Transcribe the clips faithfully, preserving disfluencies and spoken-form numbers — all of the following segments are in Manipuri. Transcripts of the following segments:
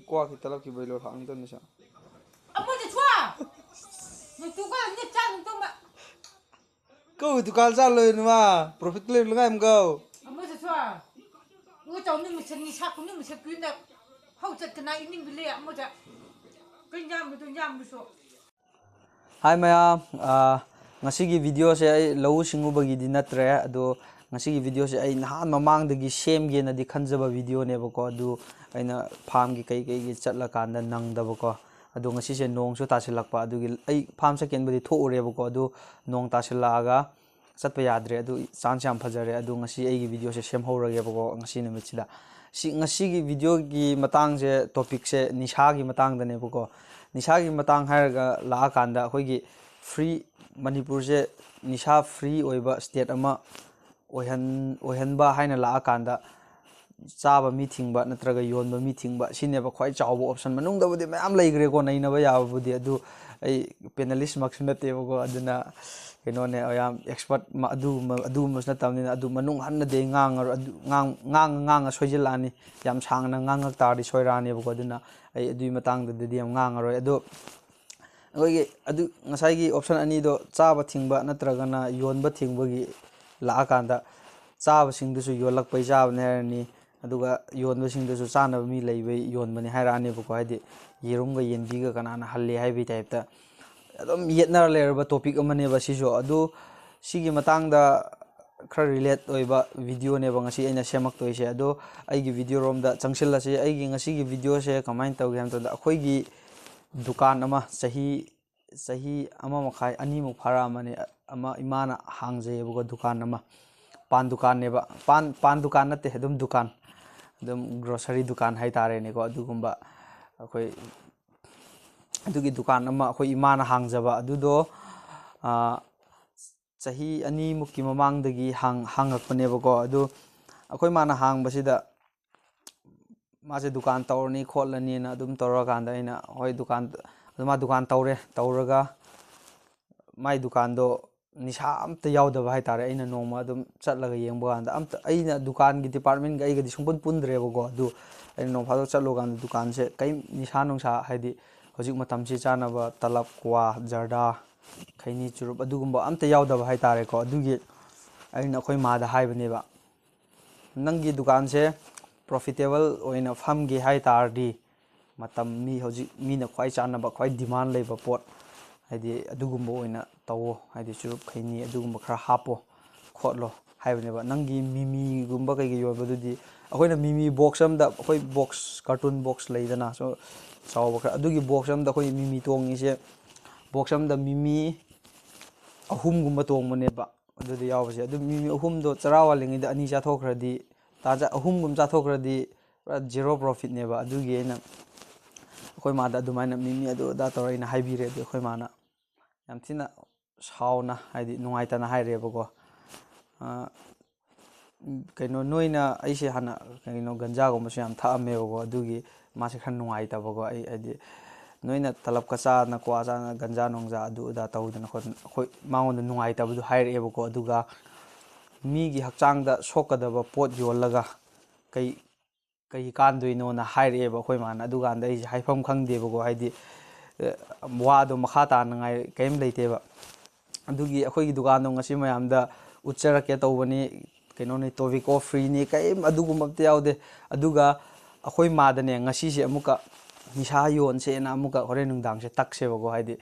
ꯀ꯭ꯋꯥꯒꯤ ꯇꯂꯞꯀꯤ ꯕꯩꯂꯣ ꯍꯥꯡꯗꯣꯏꯅꯤ ꯁꯥ꯫ ꯑꯃꯨꯛꯇ ꯁ꯭ꯋꯥ! ꯅꯇꯨꯒ ꯅꯤꯛ ꯆꯥꯡ ꯇꯨꯝꯕ꯫ ꯀꯧ ꯗꯨꯀꯥꯟ ꯆꯥ ꯂꯣꯏꯅ ꯃꯥ, profit ꯂꯩꯕ ꯉꯥꯏ ꯑꯃ ꯀꯧ꯫ ꯑꯃꯨꯛꯇ ꯁ꯭ꯋꯥ! ꯎ ꯆꯥꯎ ꯅꯨꯃꯤꯠ ꯁꯅꯤ ꯁꯥ ꯀꯨꯟ ꯅꯨꯃꯤꯠ ꯁ ꯀꯨꯏꯅ ꯍꯧ ꯆꯠꯇꯅ ꯏꯅꯤꯡꯕ ꯂꯩ ꯑꯃꯨꯛꯇ꯫ ꯀꯩ ꯌꯥꯝꯕꯗꯣ ꯌꯥꯝꯕꯁꯨ꯫ Hi ꯃꯌꯥꯝ, ꯑꯥ, ꯉꯁꯤꯒꯤ videoꯁꯦ ꯑꯩ ꯂꯧꯎ ꯁꯤꯡꯎꯕꯒꯤꯗꯤ ꯅꯠꯇ꯭ꯔꯦ, ꯑꯗꯣ ꯉꯁꯤꯒꯤ videoꯁꯦ ꯑꯩ ꯅꯍꯥꯟ ꯃꯃꯥꯡꯗꯒꯤ ꯁꯦꯝꯒꯦꯅꯗꯤ ꯈꯟꯖꯕ videoꯅꯦꯕꯀꯣ꯫ ꯑꯗꯨ ꯑꯩꯅ farmꯒꯤ ꯀꯩ ꯀꯩꯒꯤ ꯆꯠꯂꯀꯥꯟꯗ ꯅꯪꯗꯕꯀꯣ꯫ ꯑꯗꯣ ꯉꯁꯤꯁꯦ ꯅꯣꯡꯁꯨ ꯇꯥꯁꯤꯜꯂꯛꯄ, ꯑꯗꯨꯒꯤ ꯑꯩ farm ꯆꯠꯀꯦꯅꯕꯨꯗꯤ ꯊꯣꯛꯎꯔꯦꯕꯀꯣ, ꯑꯗꯨ ꯅꯣꯡ ꯇꯥꯁꯤꯜꯂꯛꯑꯒ ꯆꯠꯄ ꯌꯥꯗ꯭ꯔꯦ꯫ ꯑꯗꯨ chance ꯌꯥꯝ ꯐꯖꯔꯦ꯫ ꯑꯗꯨ ꯉꯁꯤ ꯑꯩꯒꯤ videoꯁꯦ ꯁꯦꯝꯍꯧꯔꯒꯦꯕꯀꯣ, ꯉꯁꯤ ꯅꯨꯃꯤꯠꯁꯤꯗ꯫ ꯁꯤ, ꯉꯁꯤꯒꯤ videoꯒꯤ ꯃꯇꯥꯡꯁꯦ, topicꯁꯦ ꯅꯤꯁꯥꯒꯤ ꯃꯇꯥꯡꯗꯅꯦꯕꯀꯣ꯫ ꯅꯤꯁꯥꯒꯤ ꯃꯇꯥꯡ ꯍꯥꯏꯔꯒ ꯂꯥꯛꯑꯀꯥꯟꯗ ꯑꯩꯈꯣꯏꯒꯤ free, ꯃꯅꯤꯄꯨꯔꯁꯦ ꯅꯤꯁꯥ free ꯑꯣꯏꯕ state ꯑꯃ ꯑꯣꯏꯍꯟ-, ꯑꯣꯏꯍꯟꯕ ꯍꯥꯏꯅ ꯂꯥꯛꯑꯀꯥꯟꯗ ꯆꯥꯕ ꯃꯤ ꯊꯤꯡꯕ ꯅꯠꯇ꯭ꯔꯒ ꯌꯣꯟꯕ ꯃꯤ ꯊꯤꯡꯕ, ꯁꯤꯅꯦꯕ ꯈ꯭ꯋꯥꯏ ꯆꯥꯎꯕ option꯫ ꯃꯅꯨꯡꯗꯕꯨꯗꯤ ꯃꯌꯥꯝ ꯂꯩꯈ꯭ꯔꯦꯀꯣ ꯅꯩꯅꯕ ꯌꯥꯕꯕꯨꯗꯤ, ꯑꯗꯨ ꯑꯩ panelistꯃꯛꯁꯨ ꯅꯠꯇꯦꯕꯀꯣ, ꯑꯗꯨꯅ ꯀꯩꯅꯣꯅꯦ, ꯌꯥꯝ expert ꯃ-, ꯑꯗꯨꯒꯨꯝꯕ, ꯑꯗꯨꯒꯨꯝꯕꯁꯨ ꯅꯠꯇꯕꯅꯤꯅ꯫ ꯑꯗꯨ ꯃꯅꯨꯡ ꯍꯟꯅꯗꯤ ꯑꯩ ꯉꯥꯡꯉꯔꯣꯏ, ꯑꯗꯨ ꯉꯥꯡ-, ꯉꯥꯡꯉ ꯉꯥꯡꯉ ꯁꯣꯏꯖꯤꯜꯂꯛꯑꯅꯤ, ꯌꯥꯝ ꯁꯥꯡꯅ ꯉꯥꯡꯉꯛ ꯇꯥꯔꯗꯤ ꯁꯣꯏꯔꯛꯑꯅꯦꯕꯀꯣ, ꯑꯗꯨꯅ ꯑꯩ ꯑꯗꯨꯒꯤ ꯃꯇꯥꯡꯗꯗꯤ ꯌꯥꯝ ꯉꯥꯡꯉꯔꯣꯏ꯫ ꯑꯗꯣ ꯑꯩꯈꯣꯏꯒꯤ ꯑꯗꯨ ꯉꯁꯥꯏꯒꯤ option ꯑꯅꯤꯗꯣ, ꯆꯥꯕ ꯊꯤꯡꯕ ꯅꯠꯇ꯭ꯔꯒꯅ ꯌꯣꯟꯕ ꯊꯤꯡꯕꯒꯤ ꯂꯥꯛꯑꯀꯥꯟꯗ, ꯆꯥꯕꯁꯤꯡꯗꯨꯁꯨ ꯌꯣꯜꯂꯛꯄꯩ ꯆꯥꯕꯅꯤ ꯍꯥꯏꯔꯅꯤ, ꯑꯗꯨꯒ ꯌꯣꯟꯕꯁꯤꯡꯗꯨꯁꯨ ꯆꯥꯅꯕ ꯃꯤ ꯂꯩꯕꯩ ꯌꯣꯟꯕꯅꯤ ꯍꯥꯏꯔꯛꯑꯅꯦꯕꯀꯣ꯫ ꯍꯥꯏꯗꯤ ꯌꯦꯔꯨꯝꯒ ꯌꯦꯟꯕꯤꯒ ꯀꯅꯥꯅ ꯍꯜꯂꯤ ꯍꯥꯏꯕꯒꯤ typeꯇ ꯑꯗꯨꯝ ꯌꯦꯠꯅꯔ ꯂꯩꯔꯕ topic ꯑꯃꯅꯦꯕ ꯁꯤꯁꯨ꯫ ꯑꯗꯨ ꯁꯤꯒꯤ ꯃꯇꯥꯡꯗ ꯈꯔ relate ꯑꯣꯏꯕ videoꯅꯦꯕ ꯉꯁꯤ ꯑꯩꯅ ꯁꯦꯝꯃꯛꯇꯣꯏꯁꯦ꯫ ꯑꯗꯣ ꯑꯩꯒꯤ videoꯔꯣꯝꯗ ꯆꯪꯁꯤꯜꯂꯁꯤ꯫ ꯑꯩꯒꯤ ꯉꯁꯤꯒꯤ videoꯁꯦ ꯀꯃꯥꯏꯅ ꯇꯧꯒꯦ ꯍꯥꯏꯕ ꯃꯇꯝꯗ, ꯑꯩꯈꯣꯏꯒꯤ ꯗꯨꯀꯥꯟ ꯑꯃ ꯆꯍꯤ, ꯆꯍꯤ ꯑꯃ ꯃꯈꯥꯏ, ꯑꯅꯤꯃꯨꯛ ꯐꯥꯔꯛꯑꯃꯅꯤ, ꯑꯃ ꯏꯃꯥꯅ ꯍꯥꯡꯖꯩꯌꯦꯕꯀꯣ, ꯗꯨꯀꯥꯟ ꯑꯃ꯫ ꯄꯥꯟ ꯗꯨꯀꯥꯟꯅꯦꯕ꯫ ꯄꯥꯟ, ꯄꯥꯟ ꯗꯨꯀꯥꯟ ꯅꯠꯇꯦ, ꯑꯗꯨꯝ ꯗꯨꯀꯥꯟ, ꯑꯗꯨꯝ grocery ꯗꯨꯀꯥꯟ ꯍꯥꯏꯇꯥꯔꯦꯅꯦꯀꯣ꯫ ꯑꯗꯨꯒꯨꯝꯕ ꯑꯩꯈꯣꯏ, ꯑꯗꯨꯒꯤ ꯗꯨꯀꯥꯟ ꯑꯃ ꯑꯩꯈꯣꯏ ꯏꯃꯥꯅ ꯍꯥꯡꯖꯕ ꯑꯗꯨꯗꯣ, ꯑꯥ, ꯆꯍꯤ ꯑꯅꯤꯃꯨꯛꯀꯤ ꯃꯃꯥꯡꯗꯒꯤ ꯍꯥꯡ-, ꯍꯥꯡꯉꯛꯄꯅꯦꯕꯀꯣ꯫ ꯑꯗꯨ ꯑꯩꯈꯣꯏ ꯃꯥꯅ ꯍꯥꯡꯕꯁꯤꯗ ꯃꯥꯁꯦ ꯗꯨꯀꯥꯟ ꯇꯧꯔꯅꯤ ꯈꯣꯠꯂꯅꯤꯅ ꯑꯗꯨꯝ ꯇꯧꯔꯀꯥꯟꯗ ꯑꯩꯅ, "ꯍꯣꯏ, ꯗꯨꯀꯥꯟ", ꯑꯗꯨ ꯃꯥ ꯗꯨꯀꯥꯟ ꯇꯧꯔꯦ꯫ ꯇꯧꯔꯒ ꯃꯥꯏ ꯗꯨꯀꯥꯟꯗꯣ ꯅꯤꯁꯥ ꯑꯝꯇ ꯌꯥꯎꯗꯕ ꯍꯥꯏꯇꯥꯔꯦ꯫ ꯑꯩꯅ ꯅꯣꯡꯃ ꯑꯗꯨꯝ ꯆꯠꯂꯒ ꯌꯦꯡꯕ ꯀꯥꯟꯗ, ꯑꯝꯇ, ꯑꯩꯅ ꯗꯨꯀꯥꯟꯒꯤ departmentꯒ ꯑꯩꯒꯗꯤ ꯁꯨꯡꯄꯨꯟ ꯄꯨꯟꯗ꯭ꯔꯦꯕꯀꯣ꯫ ꯑꯗꯨ ꯑꯩꯅ ꯅꯣꯡ ꯐꯥꯗꯣꯛ ꯆꯠꯂꯨꯀꯥꯟꯗ ꯗꯨꯀꯥꯟꯁꯦ ꯀꯔꯤꯝ ꯅꯤꯁꯥ ꯅꯨꯡꯁꯥ, ꯍꯥꯏꯗꯤ ꯍꯧꯖꯤꯛ ꯃꯇꯝꯁꯤ ꯆꯥꯅꯕ ꯇꯂꯞ, ꯀ꯭ꯋꯥ, ꯖꯔꯗꯥ, ꯈꯩꯅꯤ, ꯆꯨꯔꯨꯞ ꯑꯗꯨꯒꯨꯝꯕ ꯑꯝꯇ ꯌꯥꯎꯗꯕ ꯍꯥꯏꯇꯥꯔꯦꯀꯣ꯫ ꯑꯗꯨꯒꯤ ꯑꯩꯅ ꯑꯩꯈꯣꯏ ꯃꯥꯗ ꯍꯥꯏꯕꯅꯦꯕ, "ꯅꯪꯒꯤ ꯗꯨꯀꯥꯟꯁꯦ ꯄ꯭ꯔꯣꯐꯤꯇꯦꯕꯜ ꯑꯣꯏꯅ ꯐꯝꯒꯦ ꯍꯥꯏ ꯇꯥꯔꯗꯤ, ꯃꯇꯝ ꯃꯤ ꯍꯧꯖꯤꯛ ꯃꯤꯅ ꯈ꯭ꯋꯥꯏ ꯆꯥꯟꯅꯕ, ꯈ꯭ꯋꯥꯏ ꯗꯤꯃꯥꯟ ꯂꯩꯕ ꯄꯣꯠ, ꯍꯥꯏꯗꯤ ꯑꯗꯨꯒꯨꯝꯕ ꯑꯣꯏꯅ ꯇꯧꯋꯣ, ꯍꯥꯏꯗꯤ ꯆꯨꯔꯨꯞ, ꯈꯩꯅꯤ ꯑꯗꯨꯒꯨꯝꯕ ꯈꯔ ꯍꯥꯞꯄꯣ ꯈꯣꯠꯂꯣ" ꯍꯥꯏꯕꯅꯦꯕ꯫ "ꯅꯪꯒꯤ ꯃꯤꯃꯤꯒꯨꯝꯕ ꯀꯩꯀꯩ ꯌꯣꯟꯕꯗꯨꯗꯤ, ꯑꯩꯈꯣꯏꯅ ꯃꯤꯃꯤ ꯕꯣꯛꯁ ꯑꯝꯗ, ꯑꯩꯈꯣꯏ ꯕꯣꯛꯁ, ꯀꯥꯔꯇꯨꯟ ꯕꯣꯛꯁ ꯂꯩꯗꯅ, ꯁꯨꯝ ꯆꯥꯎꯕ ꯈꯔ, ꯑꯗꯨꯒꯤ ꯕꯣꯛꯁ ꯑꯝꯗ ꯑꯩꯈꯣꯏ ꯃꯤꯃꯤ ꯇꯣꯡꯉꯤꯁꯦ, ꯕꯣꯛꯁ ꯑꯝꯗ ꯃꯤꯃꯤ ꯑꯍꯨꯝꯒꯨꯝꯕ ꯇꯣꯡꯕꯅꯦꯕ ꯑꯗꯨꯗ ꯌꯥꯎꯕꯁꯦ꯫ ꯑꯗꯨ ꯃꯤꯃꯤ ꯑꯍꯨꯝꯗꯣ ꯆꯔꯥ ꯋꯥꯠꯂꯤꯉꯩꯗ ꯑꯅꯤ ꯆꯥꯊꯣꯛꯈ꯭ꯔꯗꯤ, ꯇꯥꯖꯥ ꯑꯍꯨꯝꯒꯨꯝ ꯆꯥꯊꯣꯛꯈ꯭ꯔꯗꯤ ꯄꯨꯔꯥ ꯖꯦꯔꯣ ꯄ꯭ꯔꯣꯐꯤꯠꯅꯦꯕ"꯫ ꯑꯗꯨꯒꯤ ꯑꯩꯅ ꯑꯩꯈꯣꯏ ꯃꯥꯗ ꯑꯗꯨꯃꯥꯏꯅ ꯃꯤꯃꯤ ꯑꯗꯨ ꯑꯗꯥ ꯇꯧꯔ ꯑꯩꯅ ꯍꯥꯏꯕꯤꯔꯦ꯫ ꯑꯗꯨ ꯑꯩꯈꯣꯏ ꯃꯥꯅ ꯌꯥꯝ ꯊꯤꯅ ꯁꯥꯎꯅ, ꯍꯥꯏꯗꯤ ꯅꯨꯡꯉꯥꯏꯇꯅ ꯍꯥꯏꯔꯦꯕꯀꯣ꯫ "ꯑ, ꯀꯩꯅꯣ, ꯅꯣꯏꯅ", ꯑꯩꯁꯦ ꯍꯥꯟꯅ ꯀꯩꯅꯣ ꯒꯟꯖꯥꯒꯨꯝꯕꯁꯨ ꯌꯥꯝ ꯊꯛꯑꯝꯃꯦꯕꯀꯣ꯫ ꯑꯗꯨꯒꯤ ꯃꯥꯁꯦ ꯈꯔ ꯅꯨꯡꯉꯥꯏꯇꯕꯀꯣ꯫ ꯑꯩ, ꯍꯥꯏꯗꯤ ꯅꯣꯏꯅ ꯇꯂꯞꯀ ꯆꯥꯗꯅ, ꯀ꯭ꯋꯥ ꯆꯥꯗꯅ, ꯒꯟꯖꯥ ꯅꯨꯡꯖꯥ ꯑꯗꯨ ꯑꯗꯥ ꯇꯧꯗꯅ ꯈꯣꯠꯇꯅ, ꯑꯩꯈꯣꯏ ꯃꯉꯣꯟꯗ ꯅꯨꯡꯉꯥꯏꯇꯕꯗꯨ ꯍꯥꯏꯔꯛꯑꯦꯕꯀꯣ꯫ ꯑꯗꯨꯒ ꯃꯤꯒꯤ ꯍꯛꯆꯥꯡꯗ ꯁꯣꯛꯀꯗꯕ ꯄꯣꯠ ꯌꯣꯜꯂꯒ ꯀꯩ, ꯀꯩ ꯀꯥꯟꯗꯣꯏꯅꯣꯅ ꯍꯥꯏꯔꯛꯑꯦꯕ ꯑꯩꯈꯣꯏ ꯃꯥꯅ꯫ ꯑꯗꯨꯀꯥꯟꯗ ꯑꯩꯁꯦ ꯍꯥꯏꯐꯝ ꯈꯪꯗꯦꯕꯀꯣ, ꯍꯥꯏꯗꯤ, ꯑ, ꯋꯥꯗꯣ ꯃꯈꯥ ꯇꯥꯅꯉꯥꯏ ꯀꯔꯤꯝ ꯂꯩꯇꯦꯕ꯫ ꯑꯗꯨꯒꯤ ꯑꯩꯈꯣꯏꯒꯤ ꯗꯨꯀꯥꯟꯗꯣ ꯉꯁꯤ ꯃꯌꯥꯝꯗ ꯎꯠꯆꯔꯛꯀꯦ ꯇꯧꯕꯅꯤ꯫ ꯀꯩꯅꯣꯅꯤ, ꯇꯣꯕꯤꯀꯣ ꯐ꯭ꯔꯤꯅꯤ, ꯀꯔꯤꯝ ꯑꯗꯨꯒꯨꯝꯕ ꯑꯝꯇ ꯌꯥꯎꯗꯦ꯫ ꯑꯗꯨꯒ ꯑꯩꯈꯣꯏ ꯃꯥꯗꯅꯦ, ꯉꯁꯤꯁꯦ ꯑꯃꯨꯛꯀ ꯅꯤꯁꯥ ꯌꯣꯟꯁꯦꯅ ꯑꯃꯨꯛꯀ ꯍꯣꯔꯦꯟ ꯅꯨꯡꯗꯥꯡꯁꯦ ꯇꯛꯁꯦꯕꯀꯣ, ꯍꯥꯏꯗꯤ,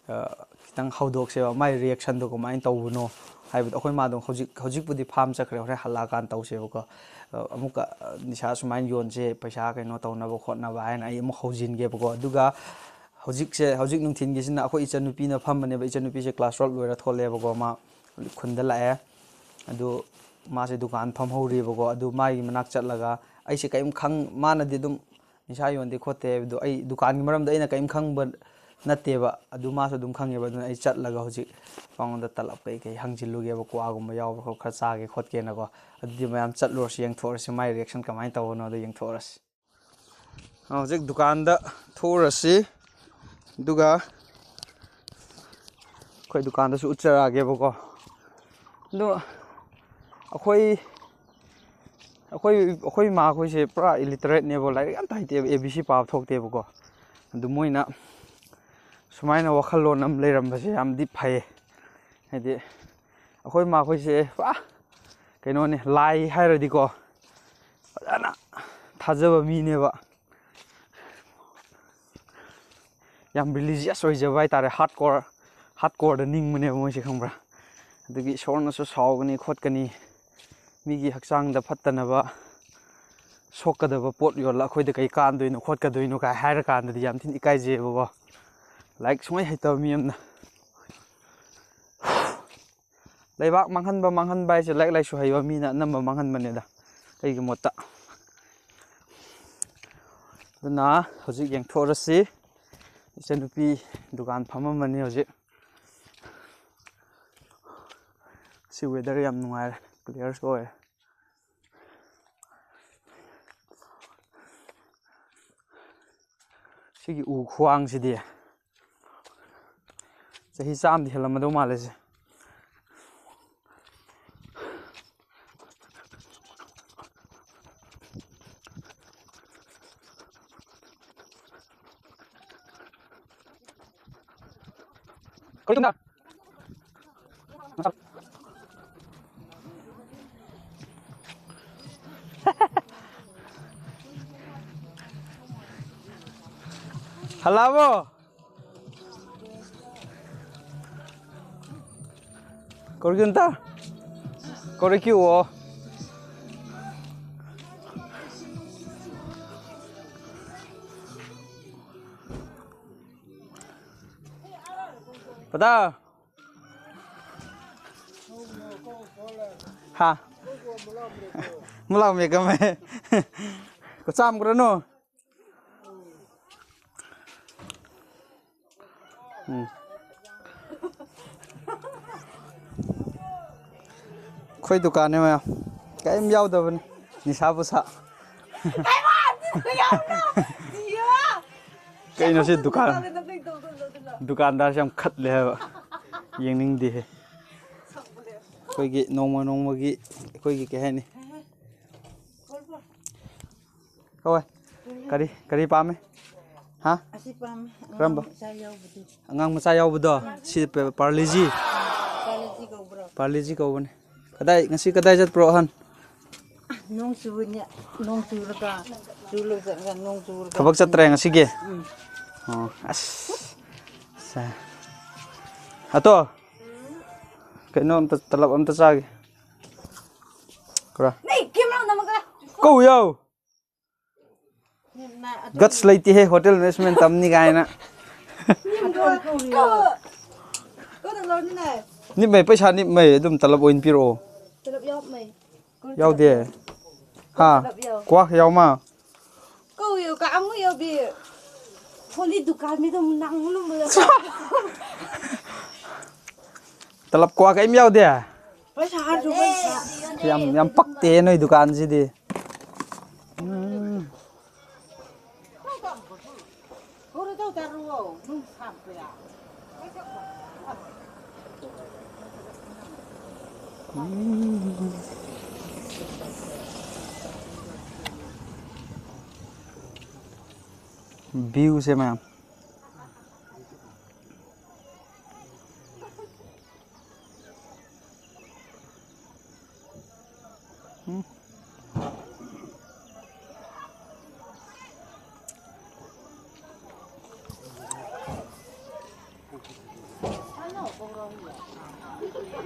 ꯑ, ꯈꯤꯇꯪ ꯍꯧꯗꯣꯛꯁꯦꯕ, ꯃꯥꯏ ꯔꯤꯌꯦꯛꯁꯟꯗꯣ ꯀꯃꯥꯏꯅ ꯇꯧꯕꯅꯣ ꯍꯥꯏꯕꯗꯣ꯫ ꯑꯩꯈꯣꯏ ꯃꯥꯗꯣ ꯍꯧꯖꯤꯛ, ꯍꯧꯖꯤꯛꯄꯨꯗꯤ ꯐꯥꯝ ꯆꯠꯈ꯭ꯔꯦ, ꯍꯣꯔꯦꯟ ꯍꯜꯂꯛꯑꯀꯥꯟꯗ ꯇꯧꯁꯦꯕꯀꯣ꯫ ꯑ, ꯑꯃꯨꯛꯀ, ꯑ, ꯅꯤꯁꯥ ꯁꯨꯃꯥꯏꯅ ꯌꯣꯟꯁꯦ, ꯄꯩꯁꯥ ꯀꯩꯅꯣ ꯇꯧꯅꯕ ꯈꯣꯠꯅꯕ ꯍꯥꯏꯅ ꯑꯩ ꯑꯃꯨꯛ ꯍꯧꯖꯤꯟꯒꯦꯕꯀꯣ꯫ ꯑꯗꯨꯒ ꯍꯧꯖꯤꯛꯁꯦ, ꯍꯧꯖꯤꯛ ꯅꯨꯡꯊꯤꯟꯒꯤꯁꯤꯅ ꯑꯩꯈꯣꯏ ꯏꯆꯟꯅꯨꯄꯤꯅ ꯐꯝꯕꯅꯦꯕ꯫ ꯏꯆꯟꯅꯨꯄꯤꯁꯦ ꯀ꯭ꯂꯥꯁ ꯇꯨꯌꯦꯜꯞ ꯂꯣꯏꯔ ꯊꯣꯛꯂꯛꯑꯦꯕꯀꯣ, ꯃꯥ ꯈꯨꯟꯗ ꯂꯥꯛꯑꯦ꯫ ꯑꯗꯨ ꯃꯥꯁꯦ ꯗꯨꯀꯥꯟ ꯐꯝꯍꯧꯔꯤꯕꯀꯣ꯫ ꯑꯗꯨ ꯃꯥꯒꯤ ꯃꯅꯥꯛ ꯆꯠꯂꯒ, ꯑꯩꯁꯦ ꯀꯔꯤꯝ ꯈꯪ-, ꯃꯥꯅꯗꯤ ꯑꯗꯨꯝ ꯅꯤꯁꯥ ꯌꯣꯟꯗꯦ ꯈꯣꯠꯇꯦ ꯍꯥꯏꯕꯗꯣ, ꯑꯩ ꯗꯨꯀꯥꯟꯒꯤ ꯃꯔꯝꯗ ꯑꯩꯅ ꯀꯔꯤꯝ ꯈꯪꯕ ꯅꯠꯇꯦꯕ꯫ ꯑꯗꯨ ꯃꯥꯁꯨ ꯑꯗꯨꯝ ꯈꯪꯉꯦꯕ꯫ ꯑꯗꯨꯅ ꯑꯩ ꯆꯠꯂꯒ ꯍꯧꯖꯤꯛ ꯃꯉꯣꯟꯗ ꯇꯂꯞ ꯀꯩꯀꯩ ꯍꯪꯖꯤꯜꯂꯨꯒꯦꯕ, ꯀ꯭ꯋꯥꯒꯨꯝꯕ ꯌꯥꯎꯕ꯭ꯔꯥ ꯈꯣꯠ-, ꯈꯔ ꯆꯥꯒꯦ ꯈꯣꯠꯀꯦꯅꯀꯣ꯫ ꯑꯗꯨꯗꯤ ꯃꯌꯥꯝ ꯆꯠꯂꯨꯔꯁꯤ, ꯌꯦꯡꯊꯣꯛꯎꯔꯁꯤ, ꯃꯥꯏ ꯔꯤꯌꯦꯛꯁꯟ ꯀꯃꯥꯏꯅ ꯇꯧꯕꯅꯣꯗꯣ ꯌꯦꯡꯊꯣꯛꯎꯔꯁꯤ꯫ ꯍꯧꯖꯤꯛ ꯗꯨꯀꯥꯟꯗ ꯊꯣꯛꯎꯔꯁꯤ, ꯑꯗꯨꯒ ꯑꯩꯈꯣꯏ ꯗꯨꯀꯥꯟꯗꯁꯨ ꯎꯠꯆꯔꯛꯑꯒꯦꯕꯀꯣ꯫ ꯑꯗꯣ ꯑꯩꯈꯣꯏ, ꯑꯩꯈꯣꯏ ꯑꯩꯈꯣꯏ ꯏꯃꯥꯈꯣꯏꯁꯦ ꯄꯨꯔꯥ ꯏꯂꯤꯇꯔꯦꯠꯅꯦꯕ, ꯂꯥꯏꯔꯤꯛ ꯑꯝꯇ ꯍꯩꯇꯦꯕ, ꯑꯦ ꯕꯤ ꯁꯤ ꯄꯥꯕ ꯊꯣꯛꯇꯦꯕꯀꯣ꯫ ꯑꯗꯨ ꯃꯣꯏꯅ ꯁꯨꯃꯥꯏꯅ ꯋꯥꯈꯜꯂꯣꯟ ꯑꯃ ꯂꯩꯔꯝꯕꯁꯦ ꯌꯥꯝꯗꯤ ꯐꯩꯌꯦ꯫ ꯍꯥꯏꯗꯤ ꯑꯩꯈꯣꯏ ꯏꯃꯥꯈꯣꯏꯁꯦ ꯄꯨꯔꯥ ꯀꯩꯅꯣꯅꯦ, ꯂꯥꯏ ꯍꯥꯏꯔꯗꯤꯀꯣ ꯐꯖꯅ ꯊꯥꯖꯕ ꯃꯤꯅꯦꯕ꯫ ꯌꯥꯝ ꯔꯤꯂꯤꯖꯤꯌꯁ ꯑꯣꯏꯖꯕ ꯍꯥꯏꯇꯥꯔꯦ, ꯍꯥꯔꯠ ꯀꯣꯔ, ꯍꯥꯔꯠ ꯀꯣꯔꯗ ꯅꯤꯡꯕꯅꯦꯕ ꯃꯣꯏꯁꯦ, ꯈꯪꯕ꯭ꯔꯥ? ꯑꯗꯨꯒꯤ ꯏꯁꯣꯔꯅꯁꯨ ꯁꯥꯎꯒꯅꯤ ꯈꯣꯠꯀꯅꯤ, ꯃꯤꯒꯤ ꯍꯛꯆꯥꯡꯗ ꯐꯠꯇꯅꯕ, ꯁꯣꯛꯀꯗꯕ ꯄꯣꯠ ꯌꯣꯜꯂ ꯑꯩꯈꯣꯏꯗ ꯀꯩ ꯀꯥꯟꯗꯣꯏꯅꯣ ꯈꯣꯠꯀꯗꯣꯏꯅꯣ ꯀꯥꯏ ꯍꯥꯏꯔꯀꯥꯟꯗꯗꯤ ꯌꯥꯝ ꯊꯤꯅ ꯏꯀꯥꯏꯖꯩꯌꯦꯕꯀꯣ꯫ ꯂꯥꯏꯔꯤꯛ ꯁꯨꯡꯍꯩ ꯍꯩꯇꯕ ꯃꯤ ꯑꯃꯅ꯫ ꯂꯩꯕꯥꯛ ꯃꯥꯡꯍꯟꯕ, ꯃꯥꯡꯍꯟꯕ ꯍꯥꯏꯁꯦ ꯂꯥꯏꯔꯤꯛ ꯂꯥꯏꯁꯨ ꯍꯩꯕ ꯃꯤꯅ ꯑꯅꯝꯕ ꯃꯥꯡꯍꯟꯕꯅꯤꯗ, ꯑꯩꯒꯤ ꯃꯣꯠꯇ꯫ ꯑꯗꯨꯅ ꯍꯧꯖꯤꯛ ꯌꯦꯡꯊꯣꯛꯑꯁꯤ꯫ ꯏꯆꯟꯅꯨꯄꯤ ꯗꯨꯀꯥꯟ ꯐꯝꯃꯝꯕꯅꯤ ꯍꯧꯖꯤꯛ꯫ ꯁꯤ ꯋꯦꯗꯔ ꯌꯥꯝ ꯅꯨꯡꯉꯥꯏꯔꯦ, ꯀ꯭ꯂꯤꯌꯥꯔꯁꯨ ꯑꯣꯏꯔꯦ꯫ ꯁꯤꯒꯤ ꯎ ꯈꯨꯋꯥꯡꯁꯤꯗꯤ ꯆꯍꯤ ꯆꯥꯝꯗꯤ ꯍꯦꯜꯂꯝꯃꯗꯧ ꯃꯥꯜꯂꯦ ꯁꯦ꯫ ꯍꯜꯂꯛꯑꯕꯣ? ꯀꯧꯔꯛꯈꯤꯅꯨꯗ꯫ ꯀꯧꯔꯛꯈꯤꯑꯣ꯫ ꯄꯗꯥ꯫ ꯍꯥ꯫ ꯃꯨꯂꯥꯎ ꯃꯦꯀꯝꯃꯦ꯫ ꯀꯆꯥꯝ ꯀꯔꯅꯣ꯫ ꯎꯝ꯫ ꯑꯩꯈꯣꯏ ꯗꯨꯀꯥꯟꯅꯦ ꯃꯌꯥꯝ꯫ ꯀꯔꯤꯝ ꯌꯥꯎꯗꯕꯅꯤ꯫ ꯅꯤꯁꯥ ꯄꯨꯁꯥ꯫ ꯀꯩꯅꯣ ꯁꯤ ꯗꯨꯀꯥꯟ, ꯗꯨꯀꯥꯟꯗꯥꯔꯁꯦ ꯌꯥꯝ ꯈꯠꯂꯦ ꯍꯥꯏꯕ꯫ ꯌꯦꯡꯅꯤꯡꯗꯦꯍꯦ꯫ ꯑꯩꯈꯣꯏꯒꯤ ꯅꯣꯡꯃ ꯅꯣꯡꯃꯒꯤ ꯑꯩꯈꯣꯏꯒꯤ ꯀꯩ ꯍꯥꯏꯅꯤ? ꯀꯧꯋꯦ꯫ ꯀꯔꯤ, ꯀꯔꯤ ꯄꯥꯝꯃꯦ? ꯍꯥ? ꯑꯁꯤ ꯄꯥꯝꯃꯦ꯫ ꯑꯉꯥꯡ ꯀꯔꯝꯕ? ꯃꯆꯥ ꯌꯥꯎꯕꯗꯨ꯫ ꯑꯉꯥꯡ ꯃꯆꯥ ꯌꯥꯎꯕꯗꯣ? ꯁꯤ ꯄꯦ-, ꯄꯥꯔꯂꯤꯖꯤ? ꯄꯥꯔꯂꯤꯖꯤ ꯀꯧꯕ꯭ꯔꯣ? ꯄꯥꯔꯂꯤꯖꯤ ꯀꯧꯕꯅꯦ꯫ ꯀꯗꯥꯏ, ꯉꯁꯤ ꯀꯗꯥꯏ ꯆꯠꯄ꯭ꯔꯣ, ꯑꯍꯟ? ꯅꯣꯡ ꯆꯨꯕꯅꯦ, ꯅꯣꯡ ꯆꯨꯔꯒ, ꯆꯨꯔꯒ ꯆꯠꯂꯒ ꯅꯣꯡ ꯆꯨꯔꯒ꯫ ꯊꯕꯛ ꯆꯠꯇ꯭ꯔꯦ ꯉꯁꯤꯒꯤ? ꯎꯝ꯫ ꯑꯣ, ꯑꯁ꯫ ꯁꯦ꯫ ꯑꯇꯣ, ꯀꯩꯅꯣ ꯑꯝꯇ, ꯇꯂꯞ ꯑꯝꯇ ꯆꯥꯒꯦ꯫ ꯈꯔ꯫ ꯅꯩ, camera ꯅꯝꯃꯒ꯫ ꯀꯧ ꯌꯥꯎ꯫ ꯒꯠꯁ ꯂꯩꯇꯦꯍꯦ, ꯍꯣꯇꯦꯜ ꯃꯦꯅꯦꯖꯃꯦꯟ ꯇꯝꯅꯤ ꯀꯥꯏꯅ꯫ ꯅꯤꯞꯃꯩ, ꯄꯩꯁꯥ ꯅꯤꯞꯃꯩ, ꯑꯗꯨꯝ ꯇꯂꯞ ꯑꯣꯏꯅ ꯄꯤꯔꯛꯑꯣ꯫ ꯇꯂꯞ ꯌꯥꯎꯃꯩ꯫ ꯌꯥꯎꯗꯦ꯫ ꯍꯥ? ꯇꯂꯞ ꯌꯥꯎ꯫ ꯀ꯭ꯋꯥ ꯌꯥꯎꯃ? ꯀꯧ ꯌꯥꯎ, ꯀ ꯑꯃꯨꯛ ꯌꯥꯎꯕꯤ꯫ ꯐꯣꯟꯗꯤ ꯗꯨꯀꯥꯟ ꯃꯤꯗꯣ ꯅꯪ ꯂꯨꯝꯕꯗ꯫ ꯇꯂꯞ ꯀ꯭ꯋꯥ ꯀꯔꯤꯝ ꯌꯥꯎꯗꯦ? ꯄꯩꯁꯥ ꯍꯥꯏꯔꯁꯨ ꯄꯩꯁꯥ꯫ ꯌꯥꯝ, ꯌꯥꯝ ꯄꯛꯇꯦ ꯅꯣꯏ ꯗꯨꯀꯥꯟꯁꯤꯗꯤ꯫ ꯎꯝ꯫ ꯎꯝ꯫ ꯚ꯭ꯌꯨꯁꯦ ꯃꯌꯥꯝ꯫ ꯎꯝ꯫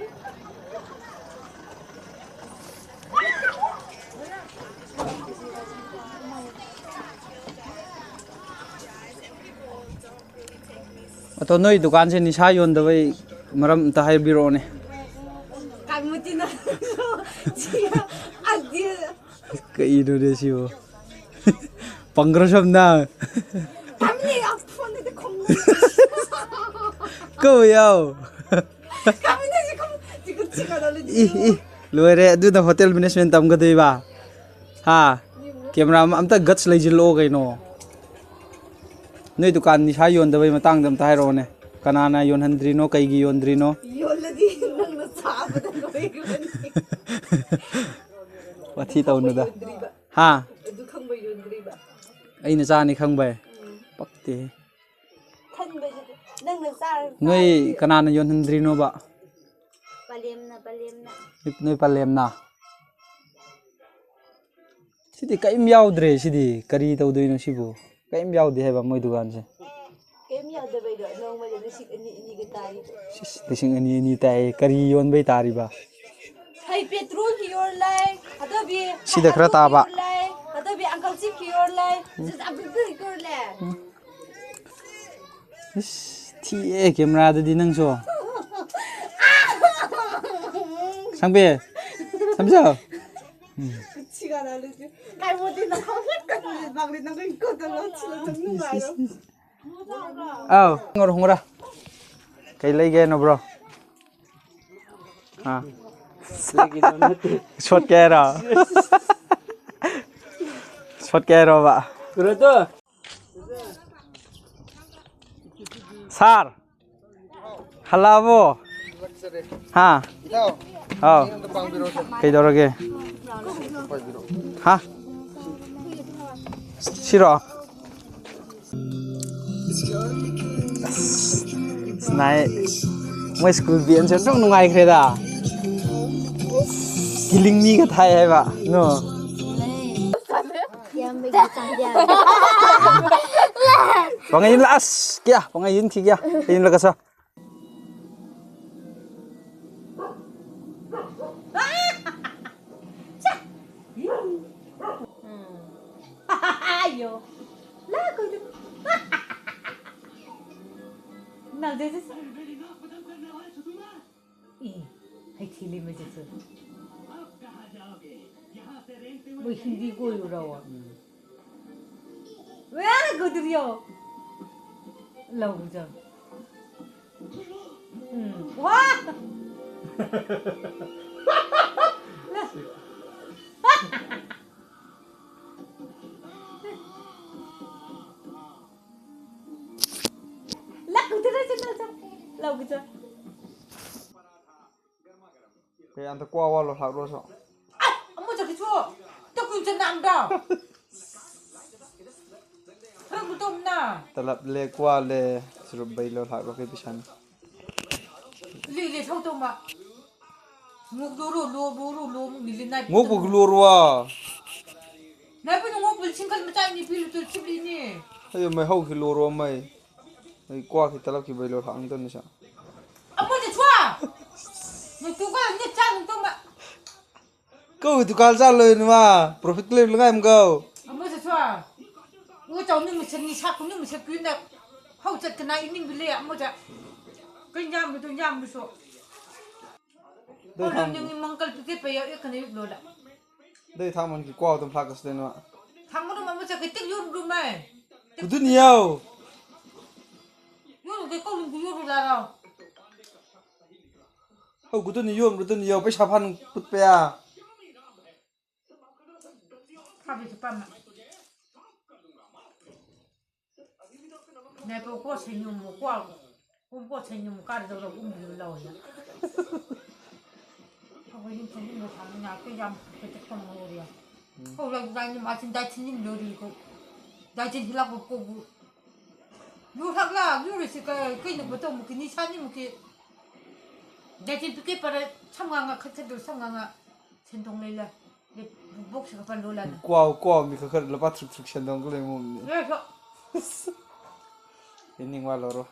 ꯑꯗꯣ ꯅꯣꯏ ꯗꯨꯀꯥꯟꯁꯦ ꯅꯤꯁꯥ ꯌꯣꯟꯗꯕꯩ ꯃꯔꯝ ꯑꯝꯇ ꯍꯥꯏꯕꯤꯔꯛꯑꯣꯅꯦ꯫ ꯀꯥꯏꯃꯨꯇꯤꯅ꯫ ꯁꯤ ꯑꯗꯤ꯫ ꯀꯩꯅꯣꯅꯦ ꯁꯤꯕꯣ? ꯄꯪꯒ꯭ꯔꯁꯝꯅ꯫ ꯀꯥꯃꯤꯅꯤ, ꯑꯁ, ꯐꯣꯟꯗꯗꯤ ꯈꯨꯝꯃꯨ꯫ ꯀꯧ ꯌꯥꯎ꯫ ꯀꯥꯃꯤꯅꯤ, ꯁꯤ ꯈꯨꯝ-, ꯁꯤ ꯈꯨꯝ-, ꯁꯤ ꯈꯨꯝ-, ꯏ, ꯏ, ꯂꯣꯏꯔꯦ꯫ ꯑꯗꯨꯅ ꯍꯣꯇꯦꯜ ꯃꯦꯅꯦꯖꯃꯦꯟ ꯇꯝꯒꯗꯣꯏꯕ? ꯍꯥ? ꯀꯦꯃꯦꯔꯥ ꯑꯃ, ꯑꯝꯇ ꯒꯠꯁ ꯂꯩꯁꯤꯜꯂꯛꯑꯣ ꯀꯩꯅꯣ꯫ ꯅꯣꯏ ꯗꯨꯀꯥꯟ ꯅꯤꯁꯥ ꯌꯣꯟꯗꯕꯩ ꯃꯇꯥꯡꯗ ꯑꯝꯇ ꯍꯥꯏꯔꯛꯑꯣꯅꯦ꯫ ꯀꯅꯥꯅ ꯌꯣꯟꯍꯟꯗ꯭ꯔꯤꯅꯣ? ꯀꯩꯒꯤ ꯌꯣꯟꯗ꯭ꯔꯤꯅꯣ? ꯌꯣꯜꯂꯗꯤ ꯅꯪꯅ ꯆꯥꯕꯗ ꯂꯣꯏꯈ꯭ꯔꯅꯤ꯫ ꯋꯥꯊꯤ ꯇꯧꯅꯨꯗ꯫ ꯌꯣꯟꯗ꯭ꯔꯤꯕ꯫ ꯍꯥ? ꯑꯗꯨ ꯈꯪꯕ ꯌꯣꯟꯗ꯭ꯔꯤ꯫ ꯑꯩꯅ ꯆꯥꯅꯤ ꯈꯪꯕꯩ? ꯄꯛꯇꯦ꯫ ꯈꯟꯕꯁꯤꯗꯤ ꯅꯪꯅ ꯆꯥꯔ ꯅꯣꯏ ꯆꯥꯔꯗꯤ꯫ ꯀꯅꯥꯅ ꯌꯣꯟꯍꯟꯗ꯭ꯔꯤꯅꯣꯕ? ꯄꯂꯦꯝꯅ, ꯄꯂꯦꯝꯅ꯫ ꯅꯣꯏ, ꯅꯣꯏ ꯄꯂꯦꯝꯅ? ꯁꯤꯗꯤ ꯀꯔꯤꯝ ꯌꯥꯎꯗ꯭ꯔꯦ꯫ ꯁꯤꯗꯤ ꯀꯔꯤ ꯇꯧꯗꯣꯏꯅꯣ ꯁꯤꯕꯨ? ꯀꯔꯤꯝ ꯌꯥꯎꯗꯦ ꯍꯥꯏꯕ ꯃꯣꯏ ꯗꯨꯀꯥꯟꯁꯦ꯫ ꯀꯔꯤꯝ ꯌꯥꯎꯗꯕꯩꯗꯣ ꯅꯣꯡꯃꯗ ꯂꯤꯁꯤꯡ ꯑꯅꯤ ꯑꯅꯤꯒ ꯇꯥꯔꯤꯕ꯫ ꯁꯤꯁ, ꯂꯤꯁꯤꯡ ꯑꯅꯤ ꯑꯅꯤ ꯇꯥꯏ꯫ ꯀꯔꯤ ꯌꯣꯟꯕꯩ ꯇꯥꯔꯤꯕ? ꯍꯩ, ꯄꯦꯇ꯭ꯔꯣꯜꯒꯤ ꯌꯣꯜꯂꯦ, ꯑꯗꯨꯒꯤ ꯁꯤꯗ ꯈꯔ ꯇꯥꯕ꯫ ꯌꯣꯜꯂꯦ, ꯑꯗꯨꯒꯤ ꯑꯪꯀꯜ ꯆꯤꯞꯀꯤ ꯌꯣꯜꯂꯦ, ꯎꯝ꯫ ꯆꯥꯕꯤꯕꯒꯤ ꯌꯣꯜꯂꯦ꯫ ꯎꯝ꯫ ꯏꯁ, ꯊꯤꯌꯦ ꯀꯦꯃꯦꯔꯥꯗꯗꯤ ꯅꯪꯁꯨ꯫ ꯁꯪꯕꯤ, ꯁꯝꯖꯥꯎ꯫ ꯎꯝ꯫ ꯁꯤꯒꯥꯅ ꯂꯨꯖꯤ꯫ ꯀꯥꯏꯕꯣꯗꯤ ꯅꯈꯣꯡ ꯍꯦꯛ ꯀꯠꯄꯁꯦ ꯃꯥꯡꯗꯤ ꯅꯪꯒꯤ ꯀꯣꯠꯇ ꯂꯣꯠꯁꯤꯜꯂ ꯅꯪ ꯅꯨꯡꯉꯥꯏꯔꯣ꯫ ꯑꯥꯎ, ꯍꯣꯡꯉꯨꯔꯣ, ꯍꯣꯡꯉꯨꯔꯣ꯫ ꯀꯩ ꯂꯩꯒꯦ ꯍꯥꯏꯅꯣ, ꯕ꯭ꯔꯣ? ꯑꯥ꯫ ꯁꯣꯠꯀꯦ ꯍꯥꯏꯔꯣ? ꯁꯣꯠꯀꯦ ꯍꯥꯏꯔꯣꯕ? ꯁꯥꯔ, ꯍꯜꯂꯛꯑꯕꯣ? ꯍꯥ? ꯏꯇꯥꯎ, ꯍꯥꯎ꯫ ꯑꯝꯇ ꯄꯥꯡꯕꯤꯔꯛꯑꯣꯁꯦ꯫ ꯀꯩꯗꯧꯔꯒꯦ? ꯄꯥꯏꯕꯤꯔꯛꯑꯣ꯫ ꯍꯥ? ꯁꯤꯔꯣ? ꯑꯁ, ꯅꯥꯏ꯫ ꯃꯣꯏ ꯁ꯭ꯀꯨꯜ ꯕꯦꯟꯁꯦ ꯑꯣꯟꯊꯣꯛ ꯅꯨꯡꯉꯥꯏꯈ꯭ꯔꯦꯗ꯫ ꯀꯤꯂꯤꯡ ꯃꯤꯒ ꯊꯥꯏ ꯍꯥꯏꯕ꯫ ꯅꯣ꯫ ꯄꯪꯉꯩ ꯂꯥꯁ ꯀꯌꯥ? ꯄꯪꯉꯩ ꯌꯨꯝ ꯊꯤ ꯀꯌꯥ? ꯌꯨꯝ ꯂꯒꯁ꯫ ꯑꯌꯣ꯫ ꯂꯥ ꯀꯣꯏꯗ꯫ ꯅꯪꯁꯦ ꯁꯦ꯫ ꯏ, ꯍꯩꯊꯤ ꯂꯩꯃ ꯆꯠꯁꯦ꯫ ꯃꯣꯏ ꯍꯤꯟꯗꯤ ꯀꯣꯏꯔꯨꯔꯕꯣ? ꯋꯦ, ꯒꯨꯗ꯭ꯔꯤꯌꯣ꯫ ꯂꯧꯖ꯫ ꯎꯝ꯫ ꯋꯥ! ꯂ-, ꯂ-, ꯒꯨꯗ꯭ꯔꯤꯌꯣ, ꯆꯠꯂꯣ, ꯆꯠꯂꯣ꯫ ꯂꯧꯖ꯫ ꯀꯩ ꯑꯝꯇ ꯀ꯭ꯋꯥ ꯋꯥꯂꯣ ꯂꯥꯛꯂꯣꯁꯨ꯫ ꯑꯃꯨꯛ ꯆꯠꯈꯤꯁꯨ꯫ ꯇ ꯀꯨꯏꯅ ꯆꯠꯅ ꯑꯝꯇ꯫ ꯇꯂꯞ ꯂꯦ, ꯀ꯭ꯋꯥ ꯂꯦ, ꯆꯨꯔꯨꯞ ꯕꯩ ꯂꯣ ꯂꯥꯛ ꯂꯣ ꯀꯩ ꯄꯩꯁꯥꯅꯤ? ꯂꯤ ꯂꯤ ꯊꯧ ꯇꯧ ꯃꯥ꯫ ꯉꯣꯛ ꯂꯣ ꯔꯣ ꯂꯣ ꯂꯣ ꯔꯣ ꯂꯣ ꯃꯨꯛ ꯂꯤ ꯂꯤ ꯅꯥꯏ ꯉꯣꯛꯄ ꯄꯤꯇꯝ꯫ ꯂꯣꯔꯣ꯫ ꯅꯥꯏ ꯄꯨ ꯉꯣꯛꯄ ꯁꯤꯡꯈꯜ ꯃꯆꯥ ꯑꯅꯤ ꯄꯤꯔꯨ ꯇꯨ ꯁꯤꯕꯂꯤꯅꯤ꯫ ꯑꯩ ꯃꯩ ꯍꯧꯈꯤ ꯂꯣꯔꯣ ꯃꯩ꯫ ꯑꯩ ꯀ꯭ꯋꯥ ꯈꯤ ꯇꯂꯞ ꯈꯤ ꯕꯩ ꯂꯣ ꯍꯥꯡꯗꯣꯏꯅꯤ ꯁꯥ꯫ ꯑꯃꯨꯛ ꯂꯤ ꯁ꯭ꯋꯥ꯫ ꯅꯨꯡꯇꯨ ꯀ ꯅꯤ ꯆꯥ ꯅꯨꯡꯇꯨ ꯃ꯫ ꯀꯧ ꯗꯨꯀꯥꯟ ꯆꯥ ꯂꯣꯏ ꯅꯨꯃ꯫ ꯄ꯭ꯔꯣꯐꯤꯠ ꯂꯩ ꯂꯉꯥꯏ ꯑꯃ ꯀꯧ꯫ ꯑꯃꯨꯛ ꯂꯤ ꯁ꯭ꯋꯥ꯫ ꯎ ꯆꯥꯎ ꯅꯨꯃꯤꯠ ꯁꯅꯤ ꯁꯥ ꯈꯨ ꯅꯨꯃꯤꯠ ꯁ ꯀꯨꯏꯅ꯫ ꯍꯧ ꯆꯠꯀꯅꯥ ꯏꯅꯤꯡꯕ ꯂꯩ ꯑꯃꯨꯛ ꯆꯥ꯫ ꯀꯩ ꯌꯥꯝꯕꯗꯣ ꯌꯥꯝꯕꯁꯨ꯫ ꯗꯩ ꯊꯥꯡ-, ꯍꯣꯔꯦꯟ ꯅꯪꯒꯤ ꯃꯪꯒꯜ ꯄꯤꯖꯠꯄ ꯌꯥꯎ ꯑꯦ ꯀꯅꯥ ꯌꯨꯛ ꯂꯣꯂ꯫ ꯗꯩ ꯊꯥꯡ ꯃꯟꯒꯤ ꯀ꯭ꯋꯥ ꯑꯗꯨꯝ ꯐꯥꯀꯁ ꯂꯩꯅꯣ꯫ ꯊꯥꯡ ꯃꯔꯨꯝ ꯑꯃ ꯆꯠꯀꯦ ꯇꯤꯛ ꯌꯣꯟ ꯔꯨꯝꯃꯦ꯫ ꯀꯨꯗꯨꯅꯤ ꯌꯥꯎ꯫ ꯌꯣꯟꯒꯦ ꯀꯧ ꯂꯨꯝꯕꯨ ꯌꯣꯟ ꯔꯨ ꯂꯥꯔꯣ꯫ ꯍꯧ ꯀꯨꯗꯨꯅꯤ ꯌꯣꯟ ꯔꯨꯗꯨꯅꯤ ꯌꯥꯎ ꯄꯩꯁꯥ ꯐꯥꯟ ꯄꯨꯠꯄ ꯌꯥ꯫ ꯐꯥꯕꯤꯁꯨ ꯄꯥꯝꯃꯦ꯫ ꯅꯦꯇꯣ ꯀꯣ ꯁꯩꯅꯨꯝ ꯀꯣ ꯀꯨꯝ ꯀꯣ ꯁꯩꯅꯨꯝ ꯀꯥꯔꯗꯧꯔ ꯀꯨꯝꯕꯤꯔ ꯂꯧꯔꯦ꯫ ꯑꯩꯈꯣꯏ ꯌꯨꯝ ꯊꯣꯡ ꯌꯨꯝꯗ ꯊꯥꯡꯅ ꯑꯩꯈꯣꯏ ꯌꯥꯝ ꯈꯛꯇ ꯊꯣꯡ ꯂꯧꯔꯦ꯫ ꯎꯝ꯫ ꯍꯧꯔꯛ ꯗꯥꯏꯅꯤ ꯃꯥꯆꯤꯟ ꯗꯥꯏ ꯊꯤꯟꯖꯤꯟ ꯂꯧꯔꯤ ꯀꯣ꯫ ꯗꯥꯏ ꯊꯤꯟ ꯍꯤꯂꯛꯄ ꯀꯣꯕꯨ꯫ ꯂꯨ ꯍꯛꯂ ꯂꯨꯔꯁꯤ ꯀ-, ꯀꯩꯅꯣ ꯕꯇꯧ ꯃꯨꯛꯀꯤ ꯅꯤꯁꯥꯅꯤ ꯃꯨꯛꯀꯤ꯫ ꯗꯥꯏ ꯊꯤꯟ ꯄꯤꯀꯦ ꯄꯔ ꯁꯝꯉꯥꯡꯉ ꯈꯠ ꯈꯠ ꯂꯨ ꯁꯝꯉꯥꯡꯉ ꯁꯦꯟꯗꯣꯡ ꯂꯩ ꯂ꯫ ꯕꯣꯛꯁ ꯈ ꯄꯜ ꯂꯣ ꯂ꯫ ꯀ꯭ꯋꯥꯎ, ꯀ꯭ꯋꯥꯎ ꯃꯤ ꯈꯔ ꯈꯔ ꯂꯨꯄꯥ ꯊ꯭ꯔꯨꯛ ꯊ꯭ꯔꯨꯛ ꯁꯦꯟꯗꯣꯡ ꯂꯩ ꯃꯣꯝꯅꯤ꯫ ꯑꯦ, ꯁꯣ꯫ ꯏꯅꯤꯡ ꯋꯥ ꯂꯧꯔꯣ꯫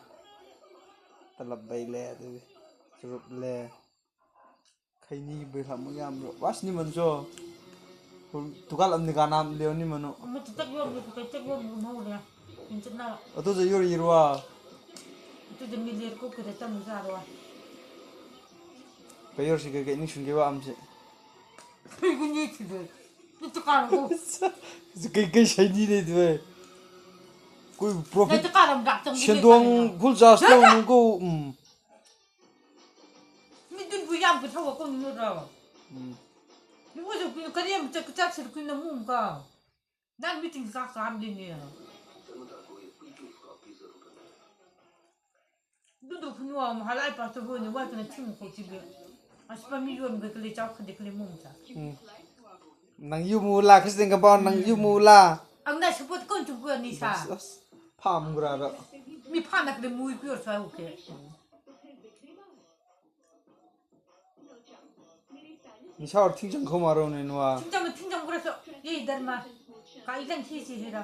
ꯇꯂꯞ ꯕꯩ ꯂꯦ, ꯑꯗꯨꯒꯤ ꯆꯨꯔꯨꯞ ꯂꯦ꯫ ꯈꯩꯅꯤ ꯕꯩ ꯂꯥꯛ ꯃ ꯌꯥꯝꯕ꯭ꯔꯣ? ꯋꯥꯁ ꯅꯤ ꯃꯟꯖꯣ꯫ ꯇꯨꯀꯥꯜ ꯑꯝꯅꯤ ꯀꯥꯅꯥꯝ ꯂꯦ ꯅꯤ ꯃꯅꯨ꯫ ꯑꯃ ꯆꯤꯇꯛ ꯌꯣꯝ, ꯆꯤꯇꯛ ꯌꯣꯝ ꯍꯧꯔꯦ꯫ ꯏꯟꯆꯠꯅ꯫ ꯑꯗꯨꯗ ꯌꯣꯔ ꯏꯔꯨꯋꯥ꯫ ꯑꯗꯨꯗ ꯃꯤ ꯂꯦ ꯀꯣ ꯀꯗ ꯇꯝ ꯖꯥꯔꯣ꯫ ꯄꯌꯣꯔꯁꯤ ꯀꯩ ꯀꯩ ꯅꯤꯡꯁꯤꯡꯒꯦ ꯋꯥ ꯑꯃꯁꯦ꯫ ꯀꯩꯒꯨꯅꯤ ꯊꯤꯗꯣꯏ꯫ ꯇꯨ ꯇꯨ ꯀꯥꯔꯒꯣ꯫ ꯀꯩ ꯀꯩ ꯁꯩꯅꯤ ꯂꯩꯗꯣꯏ꯫ ꯀꯣꯏ ꯄ꯭ꯔꯣꯐꯤꯠ ꯅꯠꯇꯦ ꯀꯥꯔꯝ ꯗꯥꯛꯇꯝꯒꯤ ꯁꯦꯟꯗꯣꯡ ꯂꯩ ꯀꯥꯔꯝ꯫ ꯐꯨꯜ ꯆꯥꯔꯖ ꯇꯧꯅꯨꯀꯣ꯫ ꯎꯝ꯫ ꯃꯤ ꯗꯨꯟ ꯕꯨ ꯌꯥꯝ ꯄꯨꯊꯧꯕ ꯀꯣ ꯅꯨꯔꯣ꯫ ꯎꯝ꯫ ꯃꯤ ꯑꯣꯏꯁꯨ ꯀꯔꯤ ꯑꯃ ꯆꯠ ꯆꯥꯛ ꯁꯤꯔ ꯀꯨꯏꯅ ꯃꯨꯝꯒ꯫ ꯅꯪ ꯃꯤꯇꯤꯡ ꯆꯥꯛ ꯆꯥꯝꯗꯣꯏꯅꯦ꯫ ꯑꯗꯨꯗꯣ ꯈꯨꯅꯨ ꯑꯃ ꯍꯂꯥꯏ ꯄꯥꯁꯇꯕꯨ ꯑꯣꯏꯅ ꯋꯥꯏ ꯀꯅ ꯊꯤꯡ ꯈꯣꯠꯈꯤꯕ꯫ ꯑꯁ ꯄꯥꯝꯃꯤ ꯌꯣꯟꯕ ꯀꯂꯩ ꯆꯥꯎ ꯈꯗꯦ ꯀꯂꯩ ꯃꯣꯡ ꯆꯥ꯫ ꯎꯝ꯫ ꯅꯪ ꯌꯨꯝ ꯃꯨꯂꯥ, ꯈ꯭ꯔꯤꯁꯇꯦꯟ ꯀꯝꯄꯥꯎꯟ ꯅꯪ ꯌꯨꯝ ꯃꯨꯂꯥ꯫ ꯑꯪꯅ ꯁꯄꯣꯠ ꯀꯣꯟ ꯆꯨꯝꯀꯣ ꯅꯤꯁꯥ꯫ ꯑꯁ, ꯑꯁ꯫ ꯐꯥꯝꯒ꯭ꯔꯥꯗ꯫ ꯃꯤ ꯐꯥꯝꯅ ꯀꯗ ꯃꯨꯏ ꯄꯤꯌꯣꯔ ꯁ꯭ꯋꯥꯏ ꯎꯀꯦ꯫ ꯅꯤꯁꯥ ꯑꯣꯔ ꯊꯤꯡ ꯆꯪ ꯈꯣ ꯃꯥꯔꯣ ꯅꯦ ꯅꯨꯋꯥ꯫ ꯊꯤꯡ ꯆꯪ ꯊꯤꯡ ꯆꯪ ꯈꯔꯁꯨ ꯌꯦ ꯙꯔꯃ꯫ ꯀꯥꯏ ꯆꯪ ꯊꯤ ꯁꯤ ꯍꯦꯔ꯫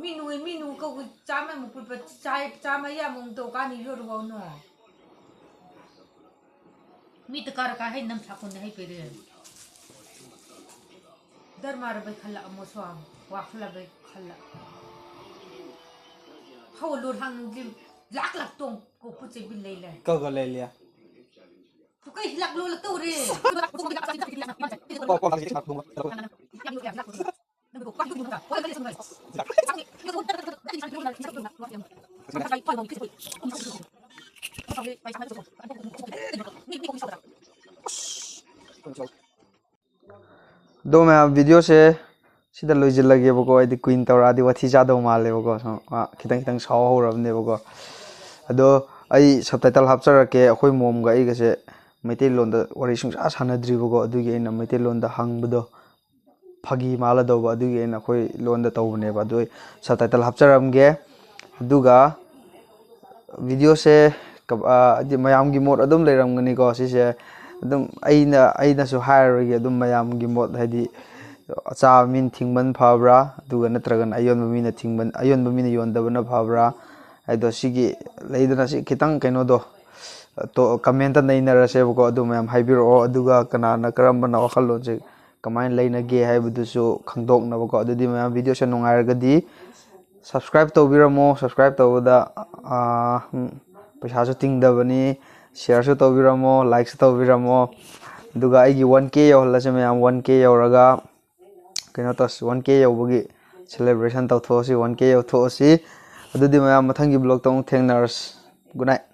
ꯃꯤ ꯅꯨ ꯃꯤ ꯅꯨ ꯀꯧ ꯆꯥꯝꯃ ꯃꯨꯛ ꯄꯨꯠꯄ ꯆꯥꯏ ꯆꯥꯝꯃ ꯌꯥꯝ ꯃꯨꯛ ꯇꯧ ꯀꯥꯟꯅꯤ ꯌꯣꯔ ꯋꯥꯎꯅꯣ꯫ ꯃꯤ ꯇ ꯀꯥꯔ ꯀꯥ ꯍꯩ ꯅꯝ ꯁꯥꯀꯣꯟꯗ ꯍꯩ ꯄꯦꯔꯦ꯫ ꯗꯔꯃꯥꯔ ꯕꯩ ꯈꯜꯂꯛ ꯑꯃꯣ ꯁ꯭ꯋꯥꯡ ꯋꯥꯈꯜꯂ ꯕꯩ ꯈꯜꯂꯛ꯫ ꯍꯧ ꯂꯣꯔ ꯍꯥꯡ ꯂꯥꯛ ꯂꯥꯛ ꯇꯣꯡ ꯀꯣ ꯈꯨꯠꯁꯦ ꯕꯤꯜ ꯂꯩ ꯂꯩ꯫ ꯀꯒ ꯂꯩ ꯂꯩ꯫ ꯇꯨ ꯀꯩ ꯍꯤꯂꯛ ꯂꯣꯂꯛ ꯇꯧꯔꯦ꯫ ꯑꯗꯣ ꯃꯌꯥꯝ, ꯚꯤꯗꯤꯑꯣꯁꯦ ꯁꯤꯗ ꯂꯣꯏꯁꯤꯜꯂꯒꯦꯕꯀꯣ꯫ ꯑꯩꯗꯤ ꯀꯨꯏꯅ ꯇꯧꯔꯛꯑꯗꯤ ꯋꯥꯊꯤ ꯆꯥꯗꯧ ꯃꯥꯜꯂꯦꯕꯀꯣ꯫ ꯁꯨꯝ ꯃꯥ ꯈꯤꯇꯪ ꯈꯤꯇꯪ ꯁꯥꯎ ꯍꯧꯔꯕꯅꯦꯕꯀꯣ꯫ ꯑꯗꯣ ꯑꯩ ꯁꯕꯇꯥꯏꯇꯜ ꯍꯥꯞꯆꯔꯛꯀꯦ꯫ ꯑꯩꯈꯣꯏ ꯃꯣꯝꯒ ꯑꯩꯒꯁꯦ ꯃꯩꯇꯩꯂꯣꯟꯗ ꯋꯥꯔꯤ ꯁꯨꯡꯁꯥ ꯁꯥꯟꯅꯗ꯭ꯔꯤꯕꯀꯣ꯫ ꯑꯗꯨꯒꯤ ꯑꯩꯅ ꯃꯩꯇꯩꯂꯣꯟꯗ ꯍꯪꯕꯗꯣ ꯐꯥꯒꯤ ꯃꯥꯜꯂꯗꯧꯕ, ꯑꯗꯨꯒꯤ ꯑꯩꯅ ꯑꯩꯈꯣꯏ ꯂꯣꯟꯗ ꯇꯧꯕꯅꯦꯕ꯫ ꯑꯗꯨ ꯑꯩ ꯁꯕꯇꯥꯏꯇꯜ ꯍꯥꯞꯆꯔꯝꯒꯦ꯫ ꯑꯗꯨꯒ ꯚꯤꯗꯤꯑꯣꯁꯦ ꯀ-, ꯑ, ꯍꯥꯏꯗꯤ ꯃꯌꯥꯝꯒꯤ ꯃꯣꯠ ꯑꯗꯨꯝ ꯂꯩꯔꯝꯒꯅꯤꯀꯣ꯫ ꯁꯤꯁꯦ ꯑꯗꯨꯝ ꯑꯩꯅ, ꯑꯩꯅꯁꯨ ꯍꯥꯏꯔꯔꯣꯏꯒꯦ꯫ ꯑꯗꯨꯝ ꯃꯌꯥꯝꯒꯤ ꯃꯣꯠ, ꯍꯥꯏꯗꯤ ꯑꯆꯥꯕ ꯃꯤꯅ ꯊꯤꯡꯕꯅ ꯐꯕ꯭ꯔꯥ, ꯑꯗꯨꯒ ꯅꯠꯇ꯭ꯔꯒꯅ ꯑꯌꯣꯟꯕ ꯃꯤꯅ ꯊꯤꯡꯕ, ꯑꯌꯣꯟꯕ ꯃꯤꯅ ꯌꯣꯟꯗꯕꯅ ꯐꯕ꯭ꯔꯥ ꯍꯥꯏꯗꯣ, ꯁꯤꯒꯤ ꯂꯩꯗꯅ, ꯁꯤ ꯈꯤꯇꯪ ꯀꯩꯅꯣꯗꯣ, ꯇꯣ-, ꯀꯃꯦꯟꯇ ꯅꯩꯅꯔꯁꯦꯕꯀꯣ꯫ ꯑꯗꯨ ꯃꯌꯥꯝ ꯍꯥꯏꯕꯤꯔꯛꯑꯣ꯫ ꯑꯗꯨꯒ ꯀꯅꯥꯅ ꯀꯔꯝꯕꯅ ꯋꯥꯈꯜꯂꯣꯟꯁꯦ ꯀꯃꯥꯏꯅ ꯂꯩꯅꯒꯦ ꯍꯥꯏꯕꯗꯨꯁꯨ ꯈꯪꯗꯣꯛꯅꯕꯀꯣ꯫ ꯑꯗꯨꯗꯤ ꯃꯌꯥꯝ, ꯚꯤꯗꯤꯑꯣꯁꯦ ꯅꯨꯡꯉꯥꯏꯔꯒꯗꯤ ꯁꯕꯁꯀ꯭ꯔꯥꯏꯕ ꯇꯧꯕꯤꯔꯝꯃꯣ꯫ ꯁꯕꯁꯀ꯭ꯔꯥꯏꯕ ꯇꯧꯕꯗ, ꯑꯥ, ꯎꯝ, ꯄꯩꯁꯥꯁꯨ ꯇꯤꯡꯗꯕꯅꯤ꯫ ꯁꯤꯌꯔꯁꯨ ꯇꯧꯕꯤꯔꯝꯃꯣ, ꯂꯥꯏꯛꯁꯨ ꯇꯧꯕꯤꯔꯝꯃꯣ꯫ ꯑꯗꯨꯒ ꯑꯩꯒꯤ ꯋꯥꯟ ꯀꯦ ꯌꯧꯍꯜꯂꯁꯤ ꯃꯌꯥꯝ꯫ ꯋꯥꯟ ꯀꯦ ꯌꯧꯔꯒ ꯀꯩꯅꯣ ꯇꯧꯁꯤ, ꯋꯥꯟ ꯀꯦ ꯌꯧꯕꯒꯤ ꯁꯦꯂꯦꯕ꯭ꯔꯦꯁꯟ ꯇꯧꯊꯣꯛꯑꯁꯤ, ꯋꯥꯟ ꯀꯦ ꯌꯧꯊꯣꯛꯑꯁꯤ꯫ ꯑꯗꯨꯗꯤ ꯃꯌꯥꯝ, ꯃꯊꯪꯒꯤ ꯕ꯭ꯂꯣꯛꯇ ꯑꯃꯨꯛ ꯊꯦꯡꯅꯔꯁꯤ꯫ Good night.